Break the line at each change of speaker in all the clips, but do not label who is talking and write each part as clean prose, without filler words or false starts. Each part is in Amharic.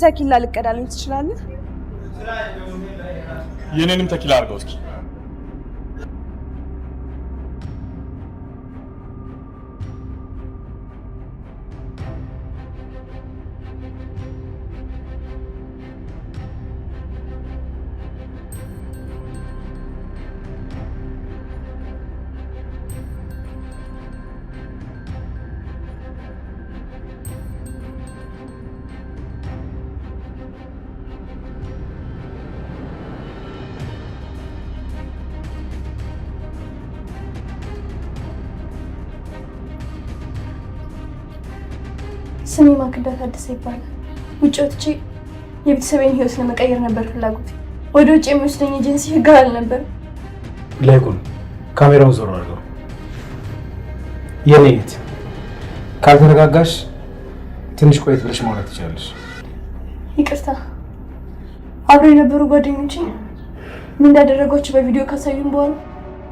ተኪላ ልቀዳልኝ ትችላለህ?
የኔንም ተኪላ አድርገው እስኪ።
ስሜ ማክዳ ታደሰ ይባላል። ውጭ ወጥቼ የቤተሰቤን ህይወት ለመቀየር ነበር ፍላጎቴ። ወደ ውጭ የሚወስደኝ ኤጀንሲ ህጋዊ አልነበረም።
ላይኩን ካሜራውን ዞር አድርገው። የኔ እህት ካልተረጋጋሽ ትንሽ ቆየት ብለሽ ማውራት ትችላለሽ።
ይቅርታ፣ አብረው የነበሩ ጓደኞቼ ምን እንዳደረጓቸው በቪዲዮ ካሳዩን በኋላ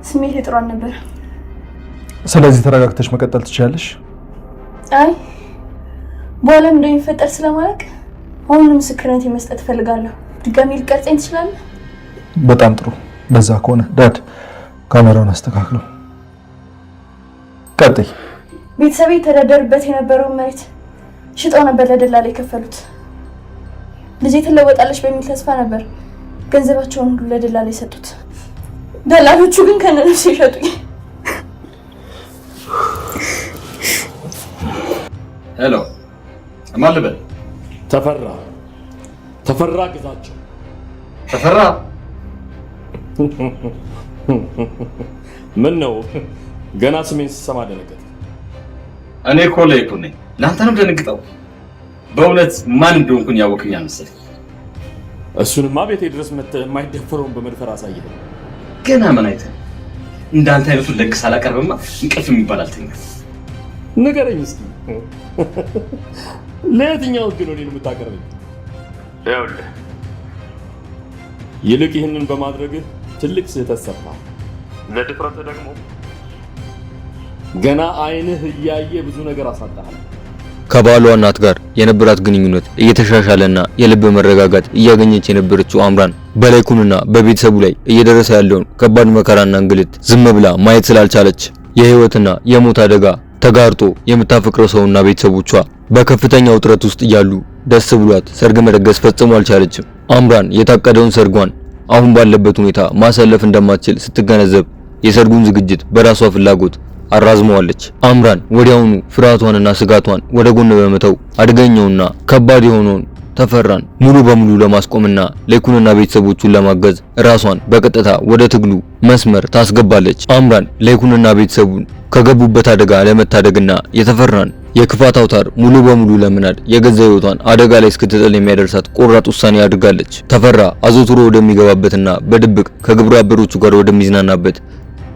ስሜቴ ጥሩ አልነበረም።
ስለዚህ ተረጋግተሽ መቀጠል ትችላለሽ።
አይ፣ በኋላም እንደሚፈጠር ስለማላውቅ አሁን ምስክርነት መስጠት እፈልጋለሁ። ድጋሚ ልቀርጸኝ ትችላለህ?
በጣም ጥሩ። በዛ ከሆነ dad ካሜራውን አስተካክለው። ቀጥይ።
ቤተሰቤ የተዳደርበት የነበረውን መሬት ሽጠው ነበር ለደላላ የከፈሉት። ልጄ ትለወጣለች በሚል ተስፋ ነበር ገንዘባቸውን ሁሉ ለደላላ የሰጡት። ደላሎቹ ግን ከነነፍሴ ይሸጡኝ።
Hello፣ ማን ልበል?
ተፈራ ተፈራ ግዛቸው።
ተፈራ።
ምን ነው ገና ስሜን ስሰማ ደነገጥክ?
እኔ እኮ ለይኩን ነኝ። ለአንተ ነው ደንግጠው። በእውነት ማን እንደሆንኩኝ ያወቅኝ አልመሰለኝ።
እሱንማ ቤቴ ድረስ መጥተህ የማይደፈረውን በመድፈር አሳየህ።
ገና ምን አይተህ እንዳንተ አይነቱን ለግስ አላቀርብማ እንቅልፍ የሚባል አልተኛም።
ንገረኝ እስኪ ለየትኛው ህግ ነው እኔን የምታቀርበኝ? ይኸውልህ፣ ይልቅ ይህንን በማድረግህ ትልቅ ስህተት ሰርተሃል። ለድፍረትህ ደግሞ ገና ዓይንህ እያየ ብዙ ነገር አሳጣሃል።
ከባሏ እናት ጋር የነበራት ግንኙነት እየተሻሻለና የልብ መረጋጋት እያገኘች የነበረችው አምራን በላይኩንና በቤተሰቡ ላይ እየደረሰ ያለውን ከባድ መከራና እንግልት ዝም ብላ ማየት ስላልቻለች የህይወትና የሞት አደጋ ተጋርጦ የምታፈቅረው ሰውና ቤተሰቦቿ በከፍተኛ ውጥረት ውስጥ እያሉ ደስ ብሏት ሰርግ መደገስ ፈጽሞ አልቻለችም። አምራን የታቀደውን ሰርጓን አሁን ባለበት ሁኔታ ማሳለፍ እንደማትችል ስትገነዘብ የሰርጉን ዝግጅት በራሷ ፍላጎት አራዝመዋለች። አምራን ወዲያውኑ ፍርሃቷንና ስጋቷን ወደ ጎን በመተው አደገኛውና ከባድ የሆነውን ተፈራን ሙሉ በሙሉ ለማስቆምና ሌኩንና ቤተሰቦቹን ለማገዝ ራሷን በቀጥታ ወደ ትግሉ መስመር ታስገባለች። አምራን ሌኩንና ቤተሰቡን ከገቡበት አደጋ ለመታደግና የተፈራን የክፋት አውታር ሙሉ በሙሉ ለመናድ የገዛ ሕይወቷን አደጋ ላይ እስክትጥል የሚያደርሳት ቆራጥ ውሳኔ አድርጋለች። ተፈራ አዘውትሮ ወደሚገባበትና በድብቅ ከግብረ አበሮቹ ጋር ወደሚዝናናበት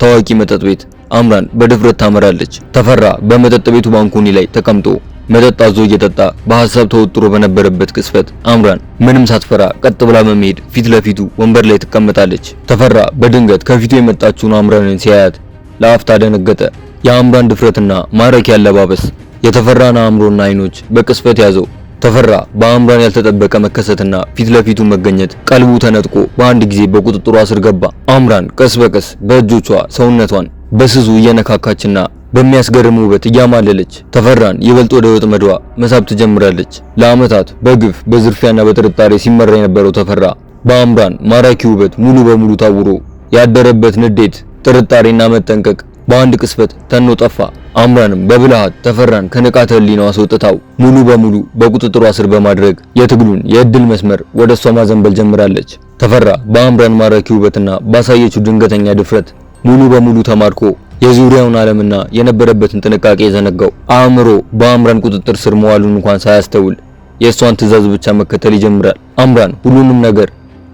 ታዋቂ መጠጥ ቤት አምራን በድፍረት ታመራለች። ተፈራ በመጠጥ ቤቱ ባንኮኒ ላይ ተቀምጦ መጠጥ አዞ እየጠጣ በሐሳብ ተወጥሮ በነበረበት ቅጽበት አምራን ምንም ሳትፈራ ቀጥ ብላ በመሄድ ፊት ለፊቱ ወንበር ላይ ትቀመጣለች። ተፈራ በድንገት ከፊቱ የመጣችውን አምራንን ሲያያት ለአፍታ ደነገጠ። የአምራን ድፍረትና ማራኪ አለባበስ የተፈራን አእምሮና አይኖች በቅጽበት ያዘው። ተፈራ በአምራን ያልተጠበቀ መከሰትና ፊት ለፊቱ መገኘት ቀልቡ ተነጥቆ በአንድ ጊዜ በቁጥጥሯ ስር ገባ። አምራን ቀስ በቀስ በእጆቿ ሰውነቷን በስሱ እየነካካችና በሚያስገርም ውበት እያማለለች ተፈራን ይበልጥ ወደ ወጥመዷ መሳብ ትጀምራለች። ለዓመታት በግፍ በዝርፊያና በጥርጣሬ ሲመራ የነበረው ተፈራ በአምራን ማራኪ ውበት ሙሉ በሙሉ ታውሮ ያደረበት ንዴት፣ ጥርጣሬና መጠንቀቅ በአንድ ቅጽበት ተኖ ጠፋ። አምራንም በብልሃት ተፈራን ከንቃተ ህሊናው አስወጥታው ሙሉ በሙሉ በቁጥጥሯ ስር በማድረግ የትግሉን የእድል መስመር ወደ እሷ ማዘንበል ጀምራለች። ተፈራ በአምራን ማራኪ ውበትና ባሳየችው ድንገተኛ ድፍረት ሙሉ በሙሉ ተማርኮ የዙሪያውን ዓለምና የነበረበትን ጥንቃቄ ዘነጋው። አእምሮ በአምራን ቁጥጥር ስር መዋሉን እንኳን ሳያስተውል የእሷን ትዕዛዝ ብቻ መከተል ይጀምራል። አምራን ሁሉንም ነገር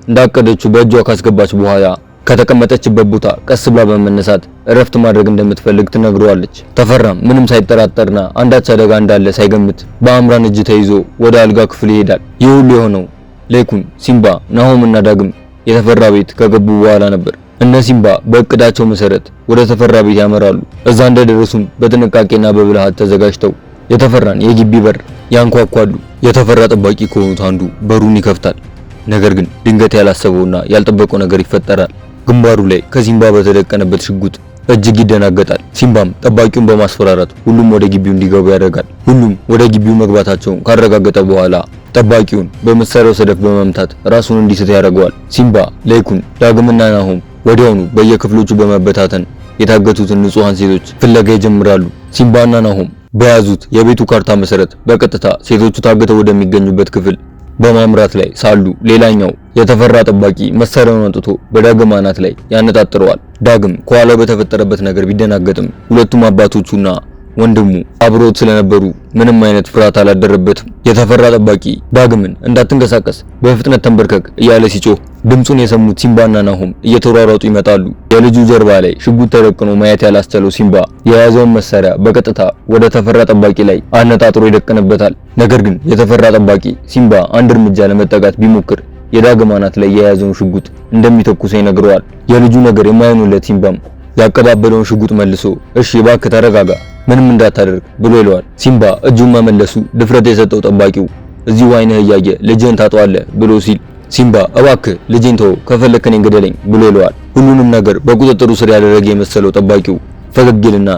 እንዳቀደችው በእጇ ካስገባች በኋላ ከተቀመጠችበት ቦታ ቀስ ብላ በመነሳት እረፍት ማድረግ እንደምትፈልግ ትነግረዋለች። ተፈራም ምንም ሳይጠራጠርና አንዳች አደጋ እንዳለ ሳይገምት በአምራን እጅ ተይዞ ወደ አልጋ ክፍል ይሄዳል። ይህ ሁሉ የሆነው ሌኩን፣ ሲምባ፣ ናሆም እና ዳግም የተፈራ ቤት ከገቡ በኋላ ነበር። እነ ሲምባ በእቅዳቸው መሰረት ወደ ተፈራ ቤት ያመራሉ። እዛ እንደደረሱም በጥንቃቄና በብልሃት ተዘጋጅተው የተፈራን የግቢ በር ያንኳኳሉ። የተፈራ ጠባቂ ከሆኑት አንዱ በሩን ይከፍታል። ነገር ግን ድንገት ያላሰበውና ያልጠበቀው ነገር ይፈጠራል። ግንባሩ ላይ ከሲምባ በተደቀነበት ሽጉጥ እጅግ ይደናገጣል። ሲምባም ጠባቂውን በማስፈራራት ሁሉም ወደ ግቢው እንዲገቡ ያደርጋል። ሁሉም ወደ ግቢው መግባታቸውን ካረጋገጠ በኋላ ጠባቂውን በመሳሪያው ሰደፍ በመምታት ራሱን እንዲስት ያደርገዋል። ሲምባ፣ ለይኩን፣ ዳግምና ናሆም ወዲያውኑ በየክፍሎቹ በመበታተን የታገቱትን ንጹሃን ሴቶች ፍለጋ ይጀምራሉ። ሲምባና ናሆም በያዙት የቤቱ ካርታ መሰረት በቀጥታ ሴቶቹ ታግተው ወደሚገኙበት ክፍል በማምራት ላይ ሳሉ ሌላኛው የተፈራ ጠባቂ መሳሪያውን አውጥቶ በዳግም አናት ላይ ያነጣጥረዋል። ዳግም ከኋላው በተፈጠረበት ነገር ቢደናገጥም ሁለቱም አባቶቹና ወንድሙ አብሮት ስለነበሩ ምንም አይነት ፍርሃት አላደረበትም። የተፈራ ጠባቂ ዳግምን እንዳትንቀሳቀስ በፍጥነት ተንበርከክ እያለ ሲጮህ ድምጹን የሰሙት ሲምባና ናሆም እየተሯሯጡ ይመጣሉ። የልጁ ጀርባ ላይ ሽጉጥ ተደቅኖ ማየት ያላስቻለው ሲምባ የያዘውን መሳሪያ በቀጥታ ወደ ተፈራ ጠባቂ ላይ አነጣጥሮ ይደቅንበታል። ነገር ግን የተፈራ ጠባቂ ሲምባ አንድ እርምጃ ለመጠጋት ቢሞክር የዳግም አናት ላይ የያዘውን ሽጉጥ እንደሚተኩሰው ይነግረዋል። የልጁ ነገር የማይሆንለት ሲምባም ያቀባበለውን ሽጉጥ መልሶ እሺ እባክህ ተረጋጋ፣ ምንም እንዳታደርግ ብሎ ይለዋል። ሲምባ እጁን መመለሱ ድፍረት የሰጠው ጠባቂው እዚሁ አይንህ እያየ ልጅህን ታጠዋለህ ብሎ ሲል ሲምባ እባክህ ልጄን ተወው፣ ከፈለክ እኔን ግደለኝ ብሎ ይለዋል። ሁሉንም ነገር በቁጥጥሩ ስር ያደረገ የመሰለው ጠባቂው ፈገግ ይልና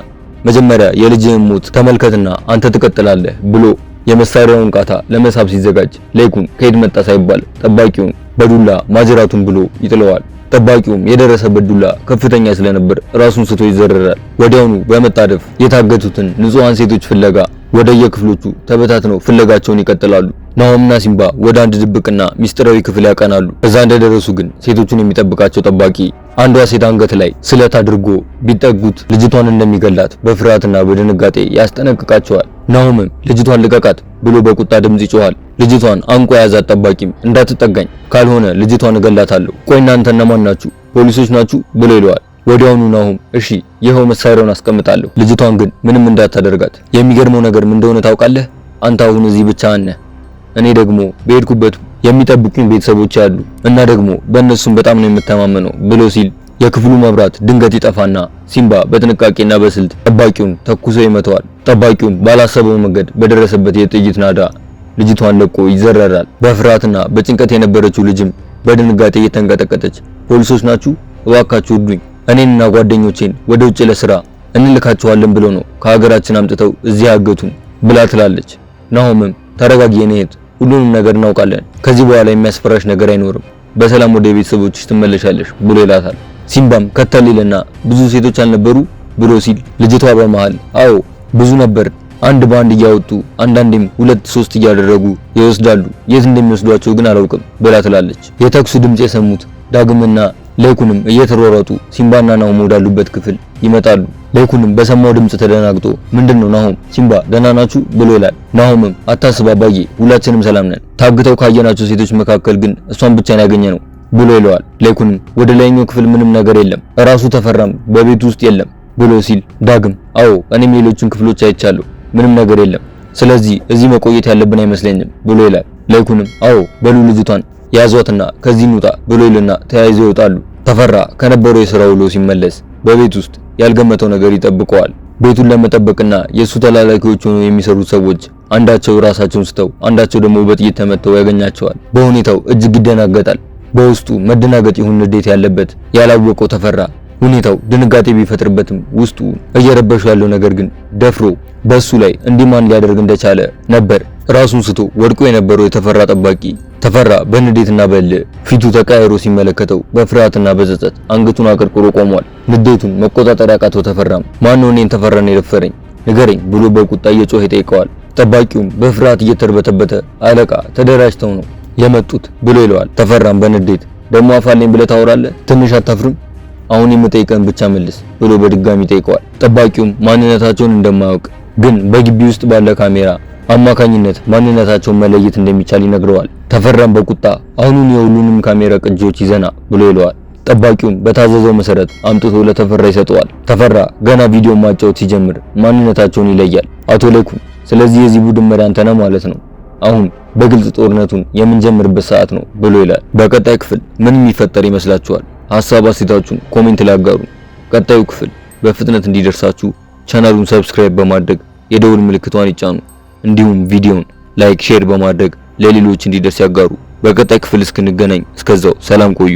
መጀመሪያ የልጅህን ሞት ተመልከትና አንተ ትቀጥላለህ ብሎ የመሳሪያውን ቃታ ለመሳብ ሲዘጋጅ ለይኩን ከየት መጣ ሳይባል ጠባቂውን በዱላ ማጅራቱን ብሎ ይጥለዋል። ጠባቂውም የደረሰበት ዱላ ከፍተኛ ስለነበር ራሱን ስቶ ይዘረራል። ወዲያውኑ በመጣደፍ የታገቱትን ንጹሃን ሴቶች ፍለጋ ወደየክፍሎቹ ተበታትነው ፍለጋቸውን ይቀጥላሉ። ናሆምና ሲምባ ወደ አንድ ድብቅና ሚስጥራዊ ክፍል ያቀናሉ። እዛ እንደደረሱ ግን ሴቶቹን የሚጠብቃቸው ጠባቂ አንዷ ሴት አንገት ላይ ስለት አድርጎ ቢጠጉት ልጅቷን እንደሚገላት በፍርሃትና በድንጋጤ ያስጠነቅቃቸዋል። ናሆምም ልጅቷን ልቀቃት ብሎ በቁጣ ድምጽ ይጮሃል። ልጅቷን አንቆ የያዛት ጠባቂም እንዳትጠጋኝ ካልሆነ ልጅቷን እገላታለሁ፣ ቆይ እናንተ እነማን ናችሁ? ፖሊሶች ናችሁ? ብሎ ይለዋል። ወዲያውኑ ናሆም እሺ ይኸው መሳሪያውን አስቀምጣለሁ፣ ልጅቷን ግን ምንም እንዳታደርጋት። የሚገርመው ነገር ምን እንደሆነ ታውቃለህ? አንተ አሁን እዚህ ብቻህን ነህ፣ እኔ ደግሞ በሄድኩበት የሚጠብቁኝ ቤተሰቦች አሉ እና ደግሞ በእነሱም በጣም ነው የምተማመነው ብሎ ሲል የክፍሉ መብራት ድንገት ይጠፋና ሲምባ በጥንቃቄና በስልት ጠባቂውን ተኩሶ ይመታዋል። ጠባቂውም ባላሰበው መንገድ በደረሰበት የጥይት ናዳ ልጅቷን ለቆ ይዘረራል። በፍርሃትና በጭንቀት የነበረችው ልጅም በድንጋጤ እየተንቀጠቀጠች ፖሊሶች ናችሁ፣ እባካችሁ እርዱኝ፣ እኔንና ጓደኞቼን ወደ ውጭ ለስራ እንልካችኋለን ብሎ ነው ከሀገራችን አምጥተው እዚህ ያገቱን ብላ ትላለች። ናሆምም ተረጋጊ የኔ እህት፣ ሁሉንም ነገር እናውቃለን፣ ከዚህ በኋላ የሚያስፈራሽ ነገር አይኖርም፣ በሰላም ወደ ቤተሰቦችሽ ትመለሻለሽ ብሎ ይላታል። ሲምባም ከተል ይልና ብዙ ሴቶች አልነበሩ ብሎ ሲል ልጅቷ በመሃል አዎ ብዙ ነበር፣ አንድ በአንድ እያወጡ አንዳንዴም ሁለት ሶስት እያደረጉ ይወስዳሉ፣ የት እንደሚወስዷቸው ግን አላውቅም ብላ ትላለች። የተኩሱ ድምጽ የሰሙት ዳግምና ለይኩንም እየተሯሯጡ ሲምባና ናሆም ወዳሉበት ክፍል ይመጣሉ። ለይኩንም በሰማው ድምጽ ተደናግጦ ምንድነው ናሆም፣ ሲምባ ደህና ናችሁ ብሎ ይላል። ናሆምም አታስብ አባዬ፣ ሁላችንም ሰላም ነን፣ ታግተው ካየናቸው ሴቶች መካከል ግን እሷን ብቻ ነው ያገኘነው ብሎ ይለዋል። ለይኩንም ወደ ላይኛው ክፍል ምንም ነገር የለም፣ ራሱ ተፈራም በቤቱ ውስጥ የለም ብሎ ሲል ዳግም አዎ እኔም ሌሎችን ክፍሎች አይቻለሁ፣ ምንም ነገር የለም፣ ስለዚህ እዚህ መቆየት ያለብን አይመስለኝም ብሎ ይላል። ለይኩንም አዎ በሉ ልጅቷን ያዟትና ከዚህ እንውጣ ብሎ ይልና ተያይዘው ይወጣሉ። ተፈራ ከነበረው የሥራ ውሎ ሲመለስ በቤት ውስጥ ያልገመተው ነገር ይጠብቀዋል። ቤቱን ለመጠበቅና የሱ ተላላኪዎች ሆነው የሚሰሩት ሰዎች አንዳቸው ራሳቸውን ስተው፣ አንዳቸው ደግሞ በጥይት ተመተው ያገኛቸዋል። በሁኔታው እጅግ ይደናገጣል። በውስጡ መደናገጥ ይሁን ንዴት ያለበት ያላወቀው ተፈራ ሁኔታው ድንጋጤ ቢፈጥርበትም ውስጡ እየረበሹ ያለው ነገር ግን ደፍሮ በሱ ላይ እንዲህ ማን ሊያደርግ እንደቻለ ነበር። ራሱን ስቶ ወድቆ የነበረው የተፈራ ጠባቂ ተፈራ በንዴትና በእልህ ፊቱ ተቃይሮ ሲመለከተው በፍርሃትና በጸጸት አንገቱን አቀርቅሮ ቆሟል። ንዴቱን መቆጣጠር ያቃተው ተፈራም ማነው እኔን ተፈራን የደፈረኝ ንገረኝ ብሎ በቁጣ እየጮኸ ይጠይቀዋል። ጠባቂውም በፍርሃት እየተርበተበተ አለቃ ተደራጅተው ነው የመጡት ብሎ ይለዋል። ተፈራም በንዴት ደግሞ አፋለኝ ብለህ ታወራለህ? ትንሽ አታፍርም? አሁን የምጠይቀን ብቻ መልስ ብሎ በድጋሚ ይጠይቀዋል። ጠባቂውም ማንነታቸውን እንደማያውቅ ግን በግቢ ውስጥ ባለ ካሜራ አማካኝነት ማንነታቸውን መለየት እንደሚቻል ይነግረዋል። ተፈራም በቁጣ አሁኑን የሁሉንም ካሜራ ቅጂዎች ይዘና ብሎ ይለዋል። ጠባቂውም በታዘዘው መሰረት አምጥቶ ለተፈራ ይሰጠዋል። ተፈራ ገና ቪዲዮ ማጫወት ሲጀምር ማንነታቸውን ይለያል። አቶ ለይኩን፣ ስለዚህ የዚህ ቡድን መሪ አንተ ነህ ማለት ነው። አሁን በግልጽ ጦርነቱን የምንጀምርበት ሰዓት ነው ብሎ ይላል። በቀጣይ ክፍል ምን የሚፈጠር ይመስላችኋል? ሀሳብ አስተያየታችሁን comment ላይ አጋሩ። ቀጣዩ ክፍል በፍጥነት እንዲደርሳችሁ ቻናሉን subscribe በማድረግ የደውል ምልክቷን ይጫኑ። እንዲሁም ቪዲዮን like፣ share በማድረግ ለሌሎች እንዲደርስ ያጋሩ። በቀጣይ ክፍል እስክንገናኝ እስከዛው ሰላም ቆዩ።